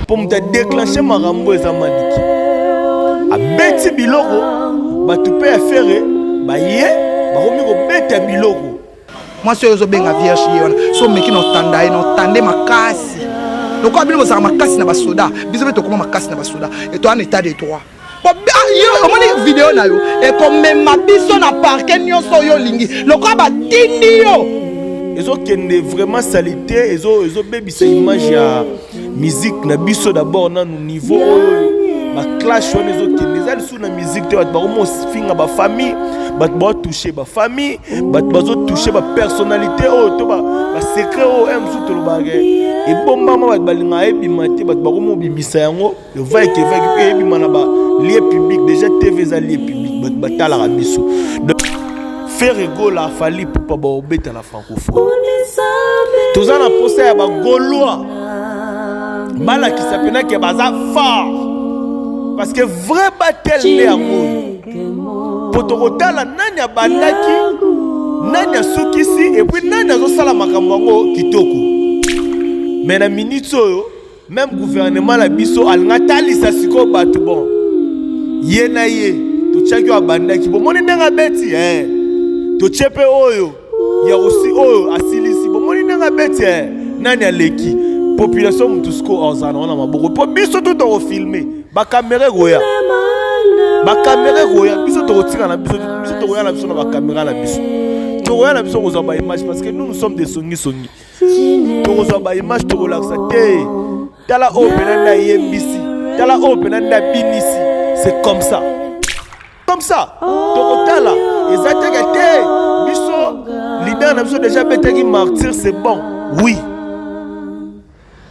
Mpo moto adeclenche makambo eza Manike. Abeti biloko, bato mpe ya Ferre baye bakomi kobeta biloko. Mwasi oyo ozobenga vierge ye wana so omeki na otanda ye na otande makasi lokola bino bozalaka makasi na basoda, biso mpe tokoma makasi na basoda, toza na état de droit. Yo omoni video na yo ekomema biso na parke nyonso oyo olingi lokola batindi yo. Ezokende vraiment salite, ezobebisa image ya musique na biso. D'abord nanu niveau oyo baclash wana ezokende, eza lisusu na musique te. Bato bakomofinga bafamille, bato baotouche bafamille, bato bazotouche bapersonnalité oyo to basecret oyo mosusu tolobaka ebombama, bato balingaka ebima te, bato bakomobimisa yango vaike vaike mpe ebima na ba lieu public. Déjà TV eza lieu public, bato batalaka biso. Donc Ferre Gola, Fally Ipupa baobeta na francophonie. Toza na posa ya bagaulois balakisa mpenake baza fort, parce que vrai battle nde yango oyo, po tokotala nani abandaki, nani asukisi, et puis nani azosala makambo yango kitoko. Mais na minute oyo, même gouvernement na biso alinga atalisa sikoyo bato, bon, ye na ye totiaki oyo abandaki, bomoni ndenge abeti, eh. Totie mpe oyo ya osi oyo asilisi, bomoni ndenge abeti, eh. Nani aleki population? Motu sikoyo azala nango na maboko, mpo biso to tokofilme, bakamera ekoya, bakamera ekoya, biso tokotika na biso, biso tokoya na biso na bakamera na biso, tokoya na biso kozwa baimage, parce que nous, nous sommes des songisongi. Tokozwa baimage, tokolakisa te, tala oyo mpena nde ayembisi, tala oyo mpena nde abinisi. C'est comme ça, comme ça tokotala. Eza teke te, biso leader na biso déjà abetaki Martyr, c'est bon, oui,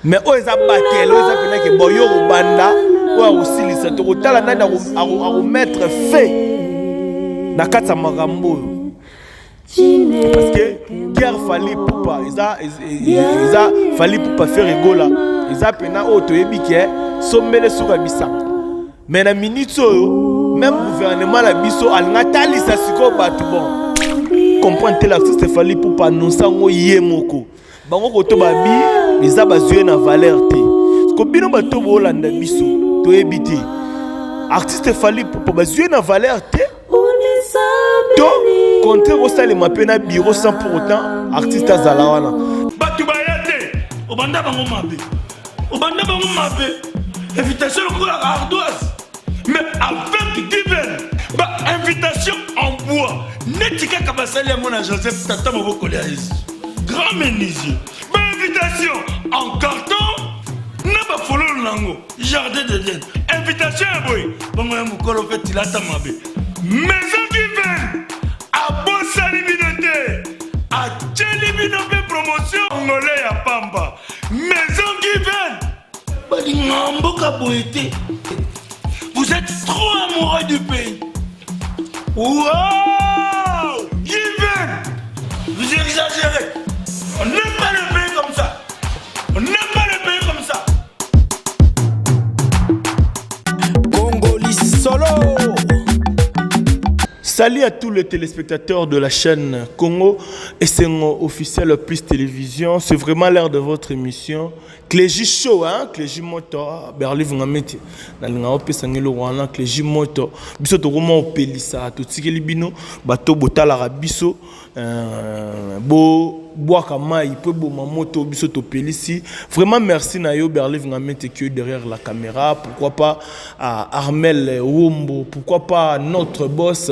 mais oyo eza battle oyo eza mpenake boyo kobanda, oyo akosilisa, tokotala nani akomettre fait na kati ya makambo oyo, parce que guerre Fally Ipupa eza Fally Ipupa Ferre Gola, eza mpena oyo toyebi ke sombele suka bisanga. Mais na minute oyo, même gouvernement na biso alinga atalisa sikoyo bato, bon, comprendre te, l'artiste Fally Ipupa annonce yango ye moko, bango koto babi eza bazwi ye na valeur te. Ko bino bato boolanda biso, toyebi te artiste Fally Ipupa bazwi ye na valeur te to contraire osalema mpe na bureau sans pour autant artiste azala wana. Bato baya te, obanda bango mabe, obanda bango mabe, invitation lokola ardoise, mais avec Given, ba invitation en bois neti kaka basali yango na Joseph, tata mobokoli ya Yesu, grand menuisier, bainvitation en carton na bafololo nango, jardin d'Eden, invitation ya boye bongo ya mokolo mpe tilata mabe. Maison Given abosani bino te, atieli bino mpe promotion ngole ya pamba. Maison Given balinga mboka boye te. Vous êtes trop amoureux du pays. Wow, Given, vous exagérez. On n'aime pas le pays comme ça, on n'aime pas le pays comme ça. Congoli solo. Salut à tous les téléspectateurs de la chaîne Congo Essengo officiel plus télévision. C'est vraiment l'heure de votre émission Clégie Show, hein? Clégie Moto, Berliv Ngameti. Nalinga opesa ngelo wana Clégie Moto. Biso tokoma opelisa, totikeli bino bato botalaka biso, bo bwaka mai po eboma moto biso topelisi. Vraiment merci na yo Berliv Ngamete qui est derrière la caméra, pourquoi pas à Armel Wombo, pourquoi pas notre boss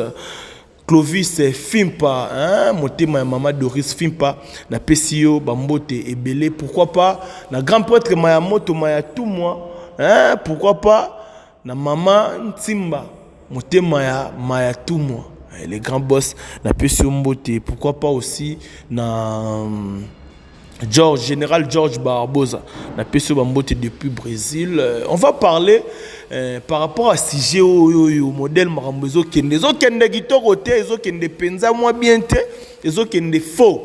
Clovis Fimpa, hein, motema ya mama Doris Fimpa, napesi yo bambote ebele, pourquoi pas na grand prêtre Maya Moto Maya Tumwa, hein, pourquoi pas na mama Ntimba, motema ya Maya Tumwa, le grand boss, napesi yo mbote, pourquoi pas aussi na George, général George Barbosa, napesi yo bambote depuis Brésil. On va parler par rapport à sujet oyo oyo modèle makambo ezokende, ezokende kitoko te, ezokende mpenza mwa bien te, ezokende faux.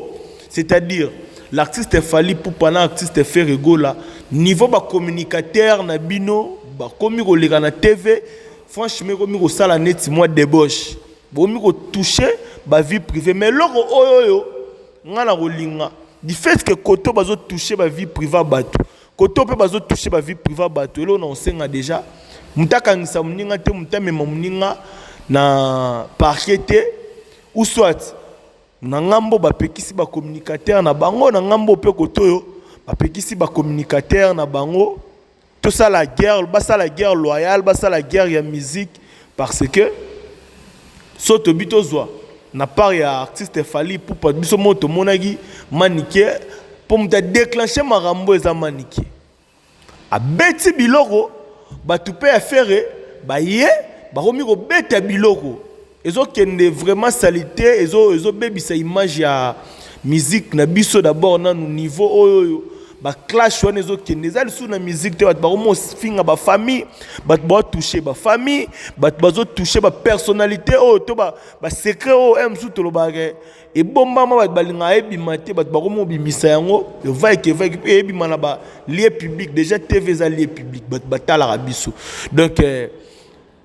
C'est-à-dire l'artiste Fally Ipupa na artiste Ferre Gola, niveau bacommunicateur na bino bakomi koleka na TV, franchement ekomi kosala neti mwa débauche, bokomi kotouche bavie privée. Mais eloko oyo oyo nga na kolinga, du fait que koto bazotouche bavie privée ya bato. Koto mpe bazotouche bavie privée bato. Eloko na kosenga déjà, moto akangisa moninga te, moto amema moninga na parquet te, ou soit na ngambo bapekisi bacommunicateur na bango, na ngambo mpe koto oyo bapekisi bacommunicateur na bango tosala guerre, basala guerre loyale, basala guerre ya musique. Parce que so tobi tozwa na part ya artiste Fally Ipupa, biso moko tomonaki Manike, mpo moto adéclenche makambo eza Manike. Abeti biloko, bato mpe ya Ferre baye bakomi kobeta biloko, ezokende vraiment saleté, ezobebisa image ya musique na biso. D'abord nanu niveau oyo baclash wana ezokende, eza lisusu na musique te. Bato bakomi kofinga bafamille, bato baotouche bafamille, bato bazotouche bapersonnalité oyo to basecret oyo mosusu tolobaka ebombama, bato balingaka ebima te. Bato bakomi kobimisa yango vaike vaike mpe ebima na balieu public. Déjà TV eza lieu public, bato batalaka biso. Donc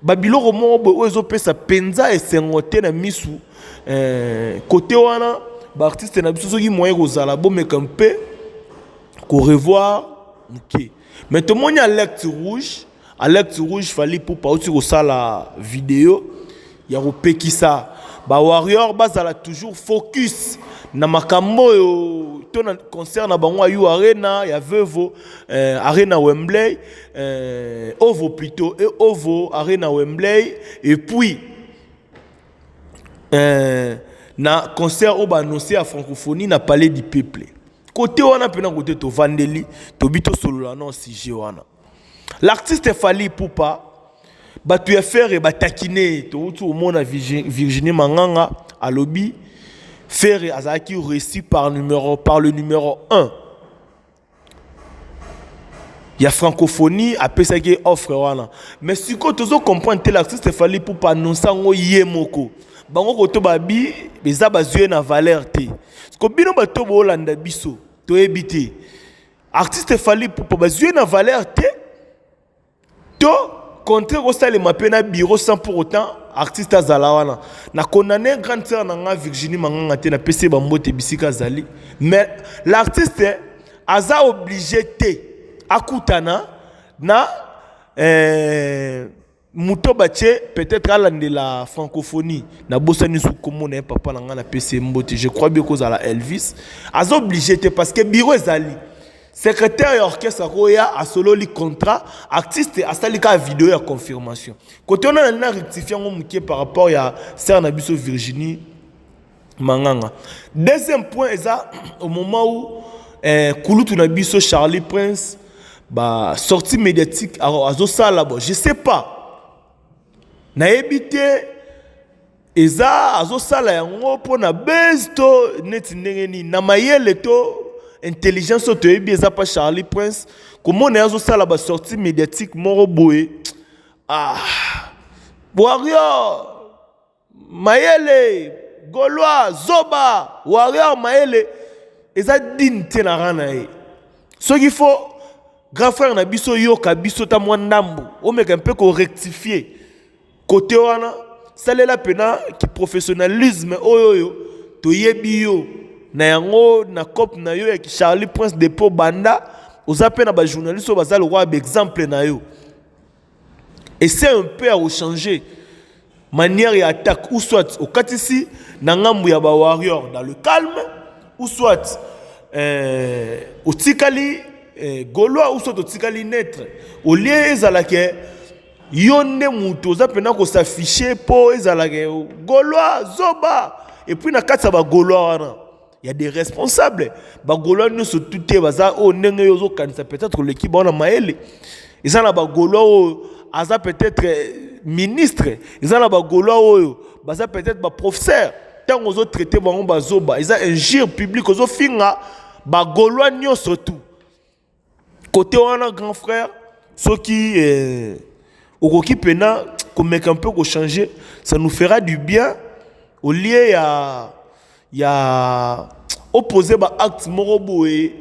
babiloko moko boye oyo ezopesa mpenza esengo te na misu. Côté wana, baartiste na biso, soki moyen kozala, bomeka mpe korevoir moke. Mais tomoni alerte rouge, alerte rouge. Fally Ipupa auti kosala video ya kopekisa bawarrior bazala toujours focus na makambo oyo to na concert na bango ya U Arena, ya Vevo Arena Wembley, Ovo plutôt, et Ovo Arena Wembley, et puis na concert oyo baannonce ya francophonie na Palais du Peuple. Côté wana mpena côté tovandeli, tobi tosolola na sujet wana. L'artiste Fally Ipupa, bato ya Ferre batakine. Touti komona Virginie Manganga alobi Ferre azalaki reçu par le numéro 1 ya francophonie, apesaki offre wana. Mais sikoyo tozocomprendre te, l'artiste Fally Ipupa annonce yango ye moko, bango koto babi eza bazwi ye na valeur te. Siko bino bato boolanda biso, toyebi te, artiste Fally Ipupa bazwi ye na valeur te to contraire kosalema mpe na bureau sans pour autant artiste azala wana. Na condamné grande sœur na nga Virginie Manganga te, napesi ye bambote bisika azali. Mais l'artiste aza obligé te akutana na moto batie peut-être alandela francophonie. Nabosani su kombo na ye, papa na ngai, napesi ye mbote, je crois bien kozala Elvis. Aza obligé te parce que bureau ezali, secrétaire ya orchestre akoya, asololi contrat, artiste asali kaka video ya confirmation. Côté wana nali na rectifie yango moke par rapport ya sœur na biso Virginie Manganga. Deuxième point eza au moment où kulutu na biso Charlie Prince, basortie médiatique azosala, bon, je sais pas, nayebi te eza azosala yango mpona base to neti ndenge nini. Na mayele to intelligence oyo toyebi eza pa Charlie Prince, komona ye azosala basortie médiatique moko boye, ah, warrior mayele, Gaulois zoba, warrior mayele, eza digne te na rang na ye. Soki fo grand frère na biso yoka biso ta mwa ndambo, omeka mpe korectifie côté wana, salela mpena kiprofessionnalisme oyo toyebi yo na yango na cope na yo ya Charlie Prince. Depo banda oza mpe na bajournaliste oyo baza lokola baexemple na yo, essaie un peu ya kochanger manière ya attaque, ou soit okatisi na ngambu ya bawarrior dans le calme, ou soit otikali Gaulois, ou soit otikali neutre, au lieu ezalaka yo nde moto oza mpena kosafishe mpo ezalaka Gaulois zoba. Et puis na kati ya bagaulois wana, ya des responsables. Bagaulois nyonso tu te baza oyo ndenge yo ozokanisa peut-être oleki bango na mayele. Eza na bagaulois oyo aza peut-être ministre, eza na bagaulois oyo baza peut-être baprofesseur. Ntango ozotraite bango bazoba, eza injure publique, ozofinga bagaulois nyonso tu. Côté wana, grand frère, soki okoki mpena komeka mpe kochanger, ça nous fera du bien, au lieu ya opposer baacte moko boye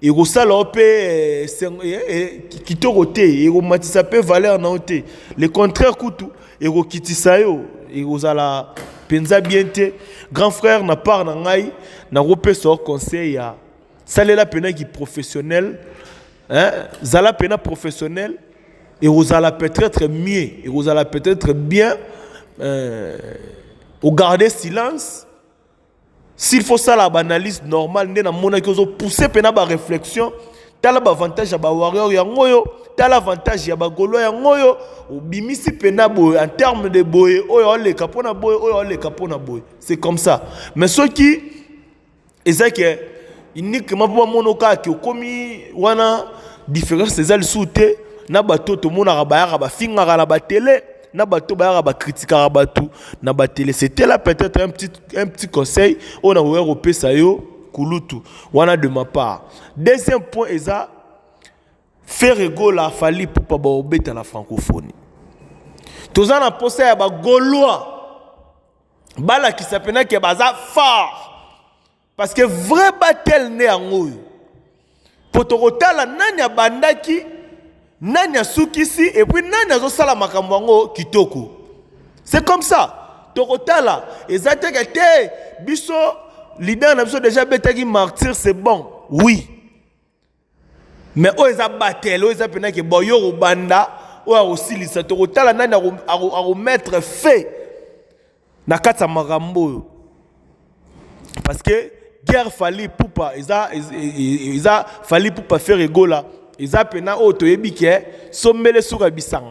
ekosala yo mpe kitoko te, ekomatisa mpe valeur na yo te, le contraire kutu ekokitisa yo, ekozala mpenza bien te. Grand frère, na part na ngai, nakopesa yo conseil ya salela mpenaki professionnel. Hein? Zala pena professionnel ekozala peut-être mieux, ekozala peut-être bien ogarder silence. S'il faut sala baanalyse normale nde namonaki ozopousser mpena baréflexion, tala baavantage ya bawarrior yango oyo, tala avantage ya bagaulois yango oyo, obimisi mpena boye en terme de boye oyo oleka mpona boye, oyo oleka mpona boye, c'est comme ça. Mais soki eza ke uniquement mpo bamona kaka ke okomi wana, différence eza lisusu te na bato tomonaka bayaka bafingaka na batele, na bato bayaka bakritikaka bato na batele. C'était là peut-être un petit conseil oyo nakoki kopesa yo, kulutu wana, de ma part. Deuxième point eza Ferre Gola, Fally Ipupa baobeta na Francophonie. Toza na posa ya bagaulois balakisa mpena ke baza fort, parce que vrai battle nde yango oyo, mpo tokotala nani abandaki, nani asukisi, et puis nani azosala makambo yango kitoko. C'est comme ça tokotala. Eza teke te biso leader na biso déjà abetaki Martyr, c'est bon, oui, mais oyo eza battle oyo eza mpena ke bon, yo kobanda, oyo akosilisa, tokotala nani akomettre fait na kati ya makambo oyo, parce que guerre Fally Ipupa eza Fally Ipupa Ferre Gola eza mpena oyo toyebi ke sombele suka bisanga.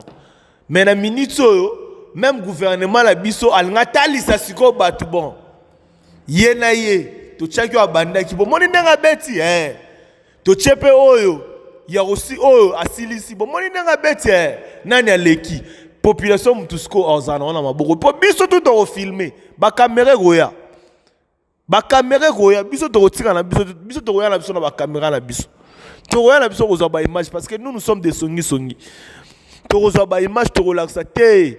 Mais na minute oyo, même gouvernement na biso alinga atalisa sikoyo bato, bon, ye na ye totiaki oyo abandaki, bomoni ndenge abeti, eh. Totie mpe oyo ya kosi oyo asilisi, bomoni ndenge abeti, eh. Nani aleki population? Motu sikoyo azala nango na maboko, mpo biso tu tokofilmer, bacaméra ekoya, bacaméra ekoya, biso tokotika na biso, biso tokoya na biso na bacaméra na biso, tokoya na biso kozwa baimage, parce que nous, nous sommes des songisongi. Tokozwa baimage, tokolakisa te,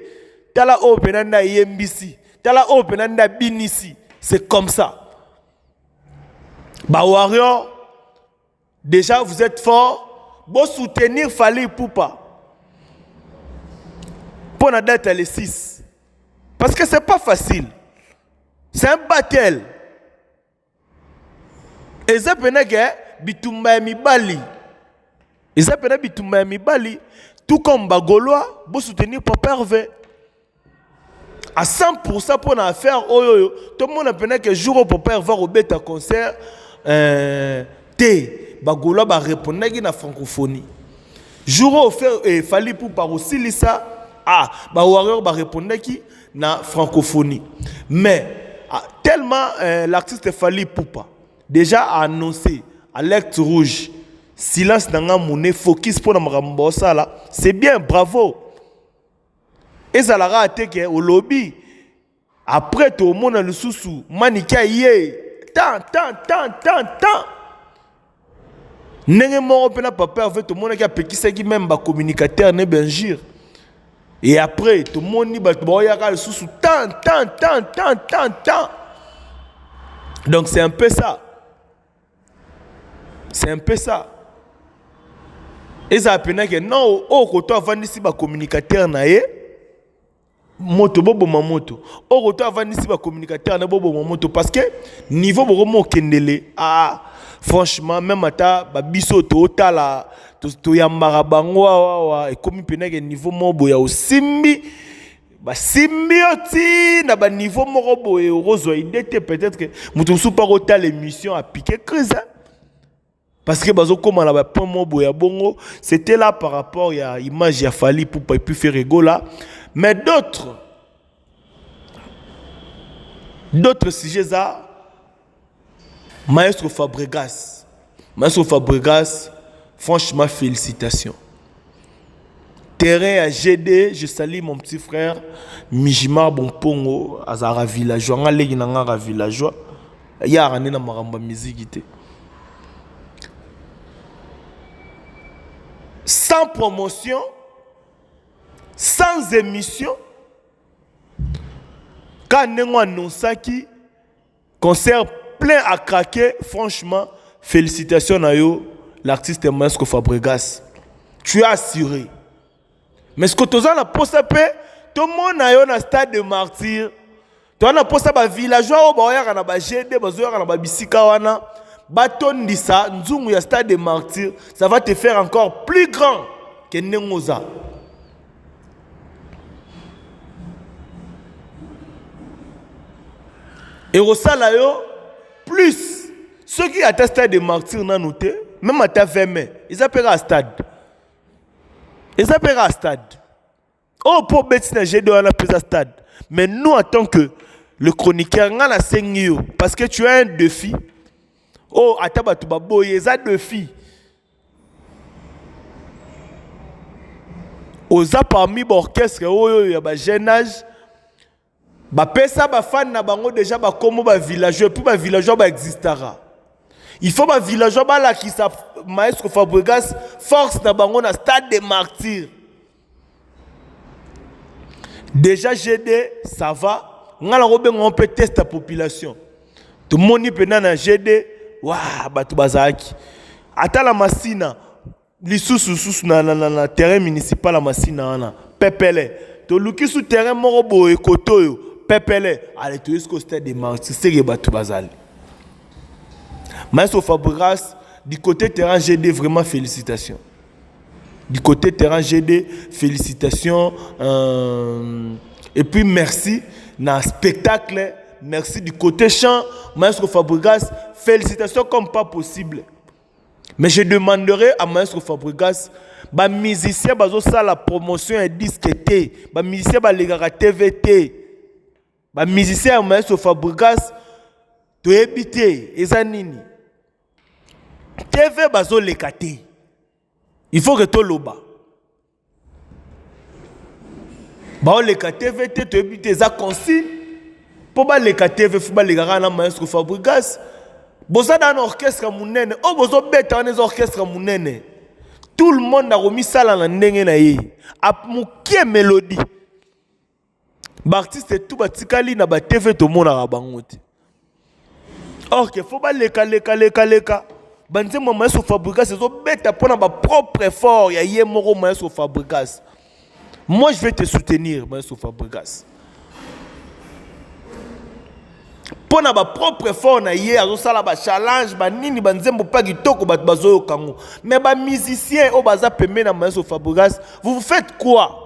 tala oyo mpena nde ayembisi, tala oyo mpena nde abinisi. C'est comme ça. Bawarrior, déjà vous êtes fort, bosoutenir Fally Ipupa mpo na date ya le 6, parce que c'est pas facile, c'est un battle. Eza pene ke bitumba ya mibali, eza pene bitumba ya mibali. Tout comme bagaulois, bosoutenir Papa Hervé à 100% mpo na affaire oyo. Oyo tomona pene ke jour oyo Papa Hervé akobeta concert, te, bagaulois barépondaki na Francophonie. Jour oyo Fally Ipupa kosilisa, ah, bawarrior barépondaki na Francophonie. Mais ah, tellement l'artiste Fally Ipupa déjà a annoncé alerte rouge, silence na nga mone, focus mpo na makambo baosala, c'est bien, bravo. Ezalaka te ke olobi, après tomona lisusu maniki aye tan tan tan tan tan. Ndenge moko mpe na Papa Hervé, tomonaki apekisaki même bacommunicateur ne bainjure, et après tomoni bato baoyaka lisusu tan tan tan tan tan tan. Donc c'est un peu ça, c'est un peu ça. Ezala mpena ke non, oyo koto avandisi bacommunicateur na ye moto, boboma moto. Oyo koto avandisi bacommunicateur na boboma moto, parce que niveau bokoma okendele, ah, franchement, même ata babiso tootala, toyambaka bango awa, ekomi mpena ke niveau moko boye osimbi, basimbi yo ti na baniveau moko boye, okozwa idée te. Peut-être que moto mosusu mpa kotala émission apiquer crise, parce que bazokóma na bapoint moko boye ya bongo. C'était là par rapport ya image ya Fally Ipupa et puis Ferre Gola. Mais d'autres sujets eza maestro Fabregas. Maestro Fabregas, franchement, félicitations. Terrain à GD, je salue mon petit frère Mijimar Bonpongo, azara villageois, nga leki na nga villageois, yara nde na makambo ya miziki te. Sans promotion, sans émission, quand ndenge annonçaki concert plein à craquer, franchement, félicitations na yo, l'artiste Maestro Fabregas. Tu as assuré. Mais ce que toza na posa mpe tomona yo na Stade de Martyr, toza na posa bavillageois oyo baoyaka na bagd, bazoyaka na babisika wana. Batondisa nzungu ya stade de martyr, ça va te faire encore plus grand que ndenge oza. Ekosala yo plus soki ata stade de martyr nanu te, même ata 20 mai eza mpe kaka stade, eza mpe kaka stade oyo mpo obeti na G2 wana mpe eza stade. Mais nous, en tant que le chroniqueur, nga nasengi yo parce que tu as un défi oyo ata bato baboyi, eza défi. Oza parmi baorchestre oyo ya ba jeune âge bapesa bafani na bango déjà bakombo bavillageois, puis bavillageois baexistaka. Il faut bavillageois balakisa maestro Fabregas force na bango na stade de martyr. Déjà GD, ça va, nga na kobenga mpe test ya population. Tomoni mpena na GD wa bato bazalaki ata na Masina lisusu susu na terrain municipal ya Masina wana pepele. Toluki su terrain moko boye kote oyo pepele. Ale, toyesi ko stade de martyr seke bato bazali. Maestro Fabregas, du côté terrain GD, vraiment félicitations. Du côté terrain GD, félicitations. Et puis merci na spectacle, merci du côté chant, maestro Fabregas, félicitations comme pas possible. Mais je demanderai à maestro Fabregas, ba musicien bazosala promotion ya disque te, ba musicien balekaka TV te, ba musicien ya maestro Fabregas toyebi te eza nini, TV bazoleka te. Il faut que toloba baoleka TV te, toyebi te eza consigne mpo baleka TV, faut baleka kaka na maestro Fabregas. Boza na orchestre monene oyo bozobeta wana, eza orchestre monene, tout le monde akomisala na ndenge na ye mokie mélodie. Baartiste tout batikali na batv, tomonaka bango te, or que faut baleka leka leka leka. Banzembo ya maestro Fabregas ezobeta mpona bapropre effort ya ye moko maestro Fabregas. Moi, je vais te soutenir, maestro Fabregas, mpo na bapropre effort na ye. Azosala bachallenge banini, banzembo mpe kitoko, bato bazoyoka yango. Mais bamusicien oyo baza pembeni na maestro Fabregas, vous vous faites quoi?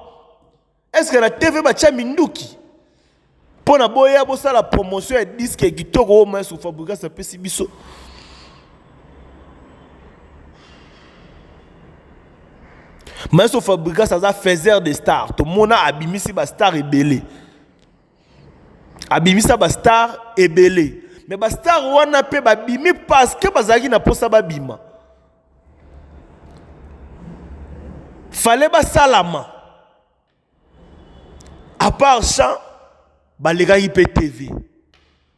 Est ce que na TV batia minduki mpo na boya bosala promotion ya disque ya kitoko oyo maestro Fabregas apesi biso? Maestro Fabregas aza faiseur de star. Tomona abimisi bastar ebele, abimisa bastar ebele, mais bastar wana mpe babimi parce que bazalaki na mposa babima, fallait basalama. À part chant, balekaki mpe TV.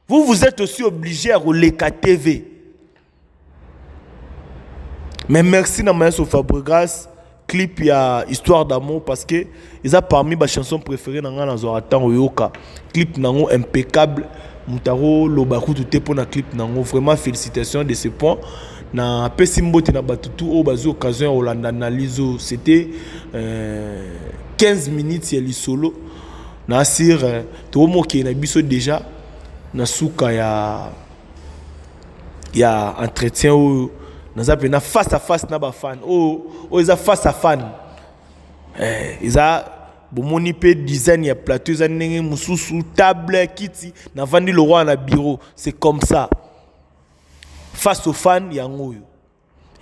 Vous, vous êtes aussi obligé ya koleka TV. Mais merci na maestro Fabregas, clip ya Histoire d'amour, parce que eza parmi bachanson préféré na ngai. Nazwaka ntango oyoka clip nango, impeccable, moto akoloba kutu te mpo na clip nango. Vraiment félicitations de ce point. Napesi mbote na bato tu oyo bazwi occasion ya kolanda analyse oyo. C'était 15 minutes ya lisolo na asir. Tokomokende na biso déjà na suka ya entretien oyo. Naza mpena face à face na bafan oyo. Oyo eza face à fan, eza bomoni mpe design ya plateau eza ndenge mosusu, table, kiti, navandi lokwa na bureau. C'est comme ça, face au fan. Yango oyo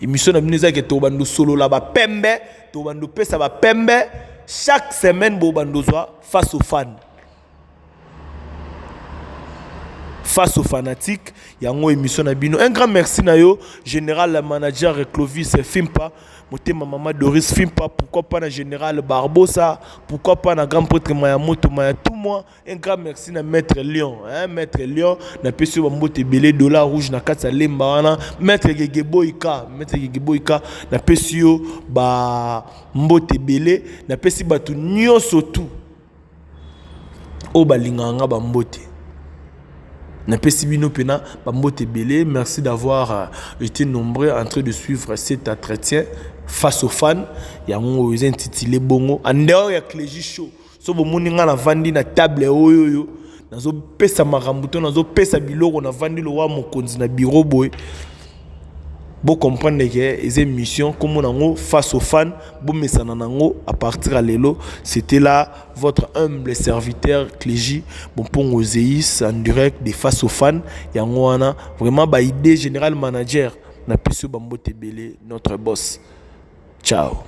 émission na bino ezaki, tobanda osolola bapembe, tobanda opesa bapembe chaque semaine, bobanda ozwa face au fan, face aux fanatiques. Yango émission na bino. Un grand merci na yo, général manager Clovis Fimpa, motema mama Doris Fimpa, pourquoi pas na général Barbosa, pourquoi pas na grand prêtre Mayamoto Maya tout moi. Un grand merci na maître Lion, hein, maître Lion, napesi yo bambote ebele, dollar rouge na kati ya Lemba wana. Maître Gegeboika, maître Gegeboika, napesi yo bambote ebele. Napesi bato nyonso tu oyo balingaka nga bambote, napesi bino mpena bambote ebele. Merci d'avoir été nombreux en train de suivre cet entretien face aux fans. Yango oyo eza intitulé bongo, en dehors ya Clégie Show. So bomoni nga navandi na table oyo, oyo nazopesa makambo to nazopesa biloko, navandi lokwa mokonzi na bureau boye. Bo comprendre que eza émission kombo nango face aux fans, bomesana nango à partir ya lelo. C'était là votre humble serviteur Clégie Bompongo Zeis en direct de face aux fans. Yango wana vraiment ba idée général manager na pesi yo ba mbote ebele notre boss. Ciao.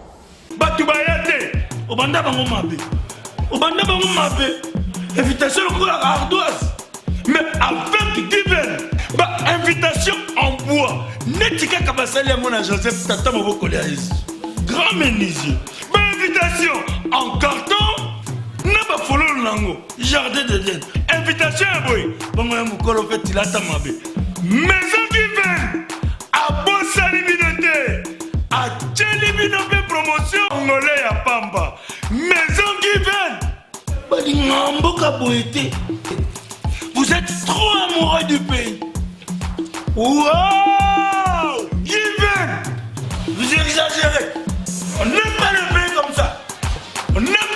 Bato baya te, obanda bango mabe, obanda bango mabe, invitation lokola ardoise, mais avec given ba invitation en bois neti kaka basali yango na Joseph tata mobokoli ya Yesu grand menuisier, ba invitation en carton na bafololo nango jardin d'Eden, invitation ya boye bongo ya mokolo mpe tilata mabe. Maison Given abosani bino te, atieli bino mpe promotion ngole ya pamba. Maison Given balinga mboka boye te, vous êtes trop amoureux du pays. Wow! Given, vous exagérez. On n'aime pas le pays comme ça. On n'aime